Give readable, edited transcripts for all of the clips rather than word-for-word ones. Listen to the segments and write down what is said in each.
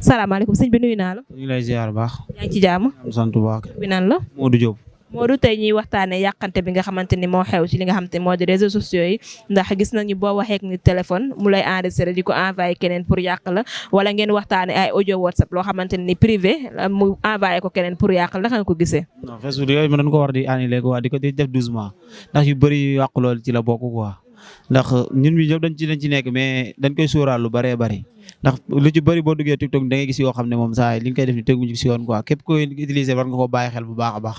salaamaaleykum sëñ bi nuyu naa la. ñu ngi lay ziar baax. yaa ngi ci jàmm. am sant bu baax. bi nan la. Modou Diop. Modou tey ñuy waxtaanee yàqante bi nga xamante ni moo xew ci li nga xamante ni moo di réseaux sociaux yi ndax gis nañu boo waxee ak ni téléphone mu lay enregistré di ko envoyé keneen pour yàq la wala ngeen waxtaanee ay audio WhatsApp loo xamante ni privé mu envoyé ko keneen pour yàq la nga ko gisee. non Facebook yooyu ma doon ko war di annulé quoi di ko di def doucement ndax yu bëri yu yàq loolu ci la bokk quoi ndax ñun bi ñëpp dañ ci nekk mais dañ koy sóoraal lu bëree bëri ndax lu ci bëri boo duggee TikTok da ngay gis yoo xam ne moom saa li nga koy def ni teguñu ci yoon quoi képp koy utiliser war nga ko bàyyi xel bu baax a baax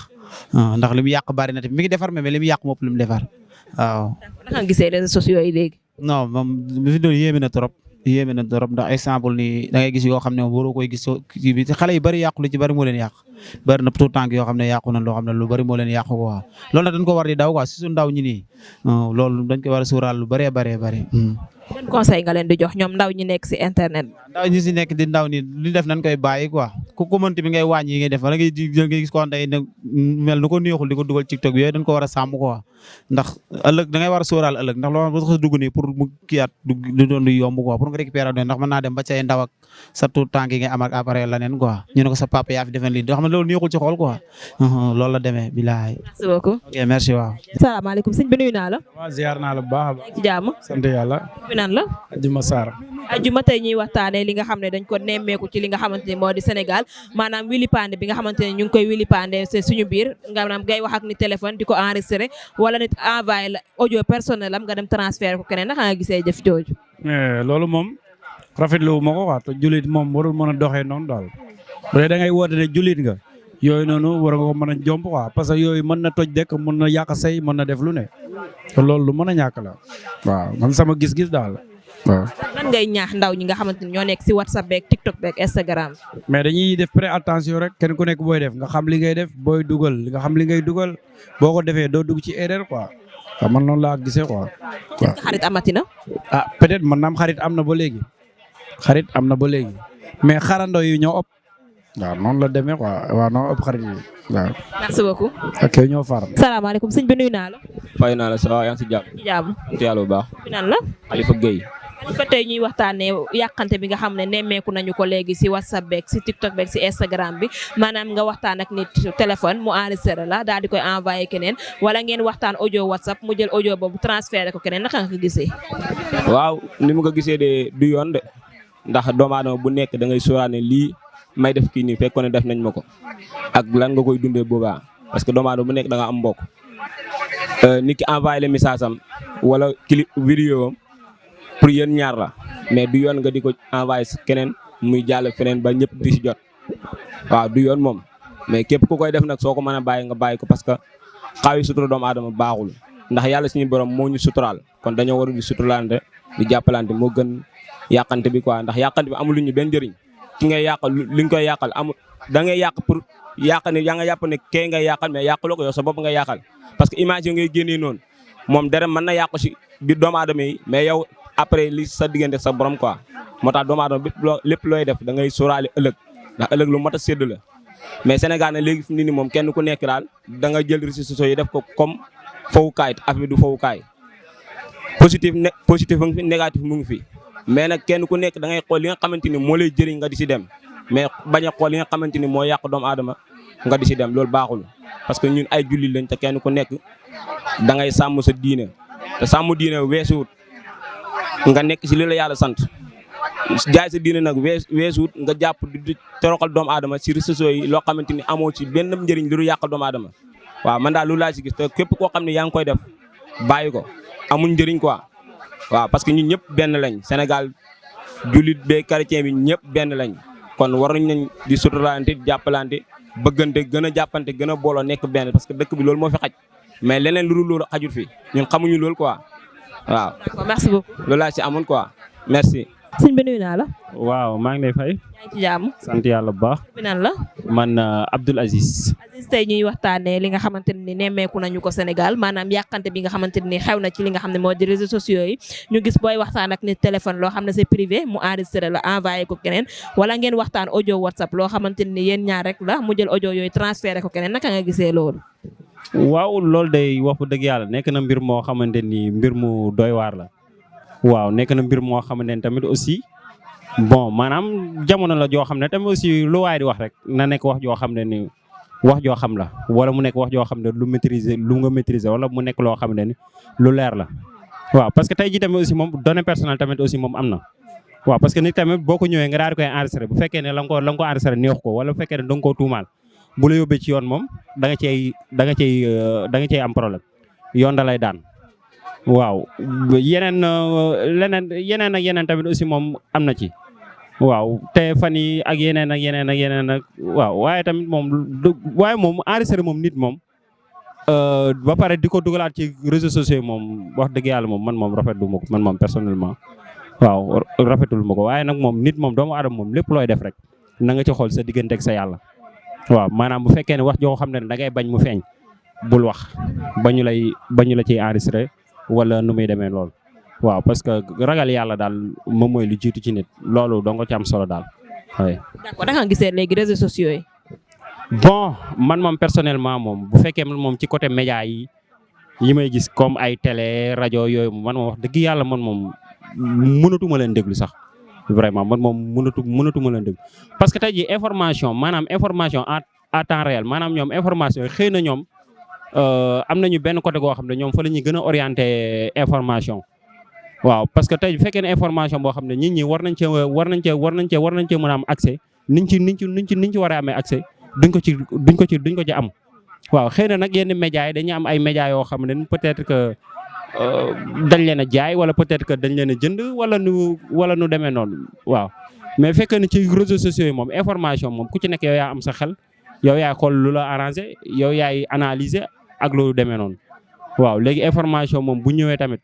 ndax li mu yàq bëri na te mi ngi defar mais li mu yàq mopp li mu defar waaw. naka nga gisee réseaux sociaux yi léegi. non moom bi fi doon yéeme na trop ndax exemple ni da ngay gis yoo xam ne moom waroo koy gis kii bi xale yu bëri yàqu lu ci bëri moo leen yàq bëri na tout temps yoo xam ne yàqu na loo xam ne lu bëri moo leen yàqu quoi loolu nag dañ ko war di daw quoi si suñu ndaw ñi nii loolu dañ ko war a sóoraal lu bëree bëri. ban conseil nga leen di jox ñoom ndaw ñi nekk si internet. ndaw ñi si nekk di ndaw ni li def nañ koy bàyyi quoi ku commenté bi ngay wàññi yi ngay def wala ngay gis ko day mel nu ko neexul di ko dugal TikTok bi yooyu dañ ko war a sàmm quoi ndax ëllëg da ngay war a sóoraal ëllëg ndax loolu ba sax dugg nii pour mu kiyaat du doon lu yomb quoi pour nga récupérer doon ndax mën naa dem ba say ndaw ak sa tout temps yi ngay am ak appareil la neen quoi ñu ne ko sa papa yaa fi defen lii doo xam ne loolu neexul ci xool quoi loolu la demee bilaay. merci beaucoup. ok merci waaw. salaamaaleykum sëñ bi nuyu naa la. waaw ziar naa la bu baax a baax. ci jàmm. sant yàlla. bi nan la. Adjuma Sarr. ajuma tey ñuy waxtaanee li nga xam ne dañ ko nemmeeku ci li nga xamante ni moo di Sénégal maanaam wili pande bi nga xamante ne ñu ngi koy wili pande suñu biir nga maanaam ngay wax ak ni téléphone di ko enregistré wala nit envoyé la audio personnel am nga dem transféré ko keneen naka nga gisee jëf jooju. loolu moom rafetlu wu ma ko wax te jullit moom warul mën a doxee noonu daal bu dee da ngay woote ne jullit nga yooyu noonu war nga ko mën a jomb quoi parce que yooyu mën na toj dëkk mën na yàq say mën na def lu ne te loolu lu mën a ñàkk la waaw man sama gis-gis daal. waaw lan ngay ñaax ndaw ñi nga xamante ni ñoo nekk si WhatsApp beeg TikTok beeg Instagram. mais dañuy def pré attention rek kenn ku nekk booy def nga xam li ngay def booy dugal nga xam li ngay dugal boo ko defee doo dugg ci erreur quoi waaw man noonu laa gisee quoi. waaw xarit amati na. peut-être man naam xarit am na ba léegi mais xarandoo yi ñoo ëpp. waaw noonu la demee quoi waaw noo ëpp xarit yi waaw. merci beaucoup. ok ñoo far. salaamaaleykum sëñ bi nuyu naa la. fay naa la ça va yaa ngi si jàmm. ci jàmm. sant yàlla bu baax. bi nan la. Alifa Gueye. Alifa tey ñuy waxtaanee yàqante bi nga xam ne nemmeeku nañu ko léegi si WhatsApp beeg si TikTok beeg si Instagram bi maanaam nga waxtaan ak nit téléphone mu enregistré la daal di koy envoyé keneen wala ngeen waxtaan audio WhatsApp mu jël audio boobu transféré ko keneen naka nga ko gisee. waaw ni mu ko gisee de du yoon de ndax doomu aadama bu nekk da ngay sóoraale lii may def kii nii fekkoon ne def nañ ma ko ak lan nga koy dundee boobaa parce que doomu aadama bu nekk da nga am mbokk nit ki envoyé le message am wala clip vidéo am pour yéen ñaar la mais du yoon nga di ko envoyé keneen muy jàll feneen ba ñëpp di si jot waaw du yoon moom mais képp ku koy def nag soo ko mën a bàyyi nga bàyyi ko parce que xaawi sutura doomu aadama baaxul ndax yàlla suñu borom moo ñu suturaal kon dañoo war a di suturalante di jàppalante moo gën yàqante bi quoi ndax yàqante bi amul lu ñu benn njëriñ ki ngay yàqal li nga koy yàqal amul da ngay yàq pour yàq ne yaa nga yàpp ne kee ngay yàqal mais yàqaloo ko yow sa bopp nga yàqal parce que image yi ngay génnee noonu moom dara mën na yàqu si biir doomu aadama yi mais yow après li sa diggante sa borom quoi moo tax doomu aadama lépp looy def da ngay sóoraale ëllëg ndax ëllëg lu mot a sédd la mais Sénégal ne léegi fi mu ne nii moom kenn ku nekk daal da nga jël réseaux sociaux yi def ko comme fowukaay te affaire du fowukaay positif mu ngi fi négatif mu ngi fi mais nag kenn ku nekk da ngay xool li nga xamante ni moo lay jëriñ nga di si dem mais bañ a xool li nga xamante ni moo yàq doomu aadama nga di si dem loolu baaxul parce que ñun ay jullit lañ te kenn ku nekk da ngay sàmm sa diine te sàmm diine weesuwut nga nekk si li la yàlla sant jaay sa diine nag weesuwut nga jàpp di toroxal doomu aadama si réseaux sociaux yi loo xamante ni amoo ci benn njëriñ lu yàqal doomu aadama waaw man daal loolu laa si gis te képp koo xam ne yaa ngi koy def bàyyi ko amul njëriñ quoi waaw parce que ñun ñëpp benn lañ Sénégal jullit bee chrétien bi ñëpp benn lañ kon waruñ nañ di suturalante di jàppalante bëggante gën a jàppante gën a booloo nekk benn parce que dëkk bi loolu moo fi xaj mais leneen lu dul loolu xajul fi ñun xamuñu loolu quoi waaw. d'accord merci beaucoup. loolu laa si amoon quoi merci. sëñ bi nuyu naa la. waaw maa ngi lay fay. yaa ngi ci jàmm. sant yàlla bu baax. bi nan la. man Abdoul Aziz. Aziz tey ñuy waxtaanee li nga xamante ne ni nemmeeku nañu ko Sénégal maanaam yàqante bi nga xamante ne ni xew na ci li nga xam ne moo di réseaux sociaux yi ñu gis booy waxtaan ak nit téléphone loo xam ne c'est privé mu enregistré la envoyé ko keneen wala ngeen waxtaan audio WhatsApp loo xamante ne ni yéen ñaar rek la mu jël audio yooyu transféré ko keneen naka nga gisee loolu. waaw loolu day wax dëgg yàlla nekk na mbir moo xamante ni mbir mu doy waar la. waaw nekk na mbir moo xamante ni tamit aussi bon maanaam jamono la joo xam ne tamit aussi lu waay di wax rek na nekk wax joo xam ne ni wax joo xam la wala mu nekk wax joo xam ne lu nga maîtriser wala mu nekk loo xam ne ni lu leer la waaw parce que tey jii tamit aussi moom données personnelles tamit aussi moom am na waaw parce que nit tamit boo ko ñëwee nga daal di koy enregistré bu fekkee ne la nga ko enregistré neexu ko wala bu fekkee ne da nga koo tuumaal bu la yóbbee ci yoon moom da nga cey am problème yoon da lay daan waaw yeneen ak yeneen tamit aussi moom am na ci waaw te fan yi ak yeneen ak waaw waaye tamit moom enregistré moom nit moom ba pare di ko dugalaat ci réseaux sociaux moom wax dëgg yàlla moom man moom rafetlu ma ko man moom personnellement waaw rafetul ma ko waaye nag moom nit moom doomu aadama moom lépp looy def rek na nga ci xool sa diggante ak sa yàlla waaw maanaam bu fekkee ne wax joo xam ne da ngay bañ mu feeñ bul wax bañu la ciy enregistré wala nu muy demee loolu waaw parce que ragal yàlla daal moom mooy lu jiitu ci nit loolu dong ci am solo daal oui. d'accord da nga gisee léegi réseaux sociaux yi. bon man moom personnellement moom bu fekkee moom ci côté média yi may gis comme ay télé rajo yooyu man moom wax dëgg yàlla man moom mënatuma leen déglu sax vraiment man moom mënatuma leen déglu parce que tey jii information maanaam information à temps réel maanaam ñoom information yi xëy na ñoom am nañu benn côté goo xam ne ñoom fa la ñuy gën a orienté information waaw parce que tey bu fekkee ne information boo xam ne nit ñi war nañ cee mën a am accès niñ ci war a amee accès duñ ko ci am waaw xëy na nag yenn médias yi dañuy am ay médias yoo xam ne peut-être que dañ leen a jaay wala peut-être que dañ leen a jënd wala nu demee noonu waaw mais fekk na ci réseaux sociaux yi moom information moom ku ci nekk yow yaa am sa xel yow yaay xool lu la arrangé yow yaay analyser ak loolu demee noonu waaw léegi information moom bu ñëwee tamit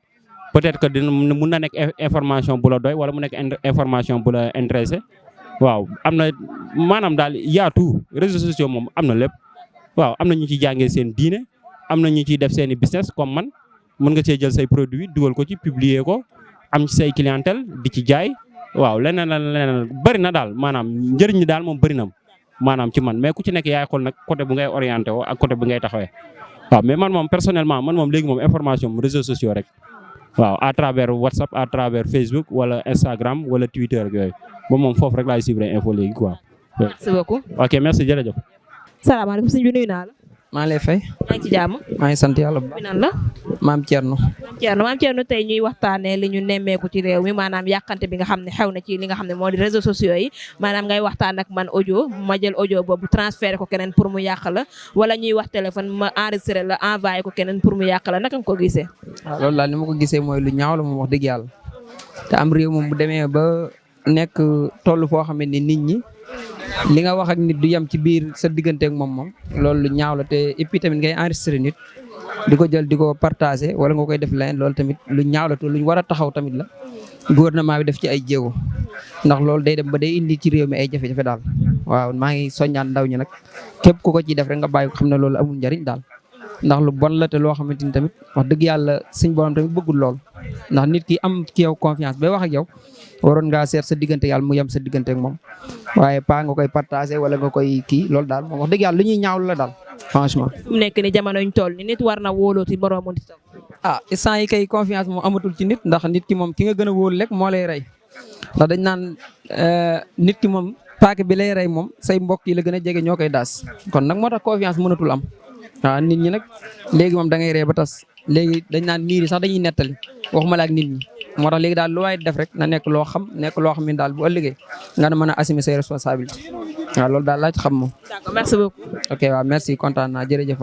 peut-être que mun na nekk information bu la doy wala mu nekk information bu la intéressé waaw am na maanaam daal yaatu réseaux sociaux moom am na lépp waaw am na ñu ci jàngee seen diine am na ñu ciy def seen i business comme man mën nga cee jël say produit dugal ko ci publier ko am ci say clientèle di ci jaay waaw leneen bëri na daal maanaam njëriñ ñi daal moom bëri na maanaam ci man mais ku ci nekk yaay xool nag côté bu ngay orienté woo ak côté bu ngay taxawee waaw mais man moom personnellement man moom léegi moom information réseaux sociaux rek waaw à travers WhatsApp à travers Facebook wala Instagram wala Twitter ak yooyu moom foofu rek laay suivre info léegi quoi. merci beaucoup. ok merci jërëjëf. salaamaaleykum sëñ bi nuyu naa la. maa lay fay. maa ngi ci jàmm. maa ngi sant yàlla bu baax. nan la. maam Thierno. maam Thierno tey ñuy waxtaanee li ñu nemmeeku ci réew mi maanaam yàqante bi nga xam ne xew na ci li nga xam ne moo di réseaux sociaux yi maanaam ngay waxtaan ak man audio ma jël audio boobu transféré ko keneen pour mu yàq la wala ñuy wax téléphone ma enregistré la envoyé ko keneen pour mu yàq la naka nga ko gisee. waaw loolu daal ni ma ko gisee mooy lu ñaaw la moom wax dëgg yàlla te am réew moom bu demee ba nekk toll foo xam ne nit ñi li nga wax ak nit du yem ci biir sa diggante ak moom loolu lu ñaaw la te et puis tamit ngay enregistré nit di ko jël di ko partagé wala nga koy def leneen loolu tamit lu ñaaw la te luñ war a taxaw tamit la gouvernement bi def ci ay jéego ndax loolu day dem ba day indi ci réew mi ay jafe-jafe daal waaw maa ngi soññaan ndaw ñi nag képp ku ko ciy def rek nga bàyyi ko xam ne loolu amul njariñ daal ndax lu bon la te loo xamante ni tamit wax dëgg yàlla suñ borom tamit bëggul lool ndax nit ki am ci yow confiance bay wax ak yow waroon ngaa seet sa diggante yàlla mu yem sa diggante ak moom waaye pas nga koy partagé wala nga koy kii loolu daal moom wax dëgg yàlla lu ñuy ñaawlu la daal franchement. mu nekk ni jamono ñu toll ni nit war na wóolooti boroomu nitam. instant yi kay confiance moom amatul ci nit ndax nit ki moom ki nga gën a wóolu rek moo lay rey ndax dañ naan nit ki moom paaka bi lay rey moom say mbokk yi la gën a jege ñoo koy daas kon nag moo tax confiance mënatul am waaw nit ñi nag léegi moom da ngay rey ba tas léegi dañ naan niir yi sax dañuy nettali waxuma la ak nit ñi moo tax léegi daal lu waay def rek na nekk loo xam ne daal bu ëllëgee nga mën a assumer say responsabilités waaw loolu daal laa ci xam moom. d'accord merci beaucoup. ok waaw merci kontaan naa jërëjëf.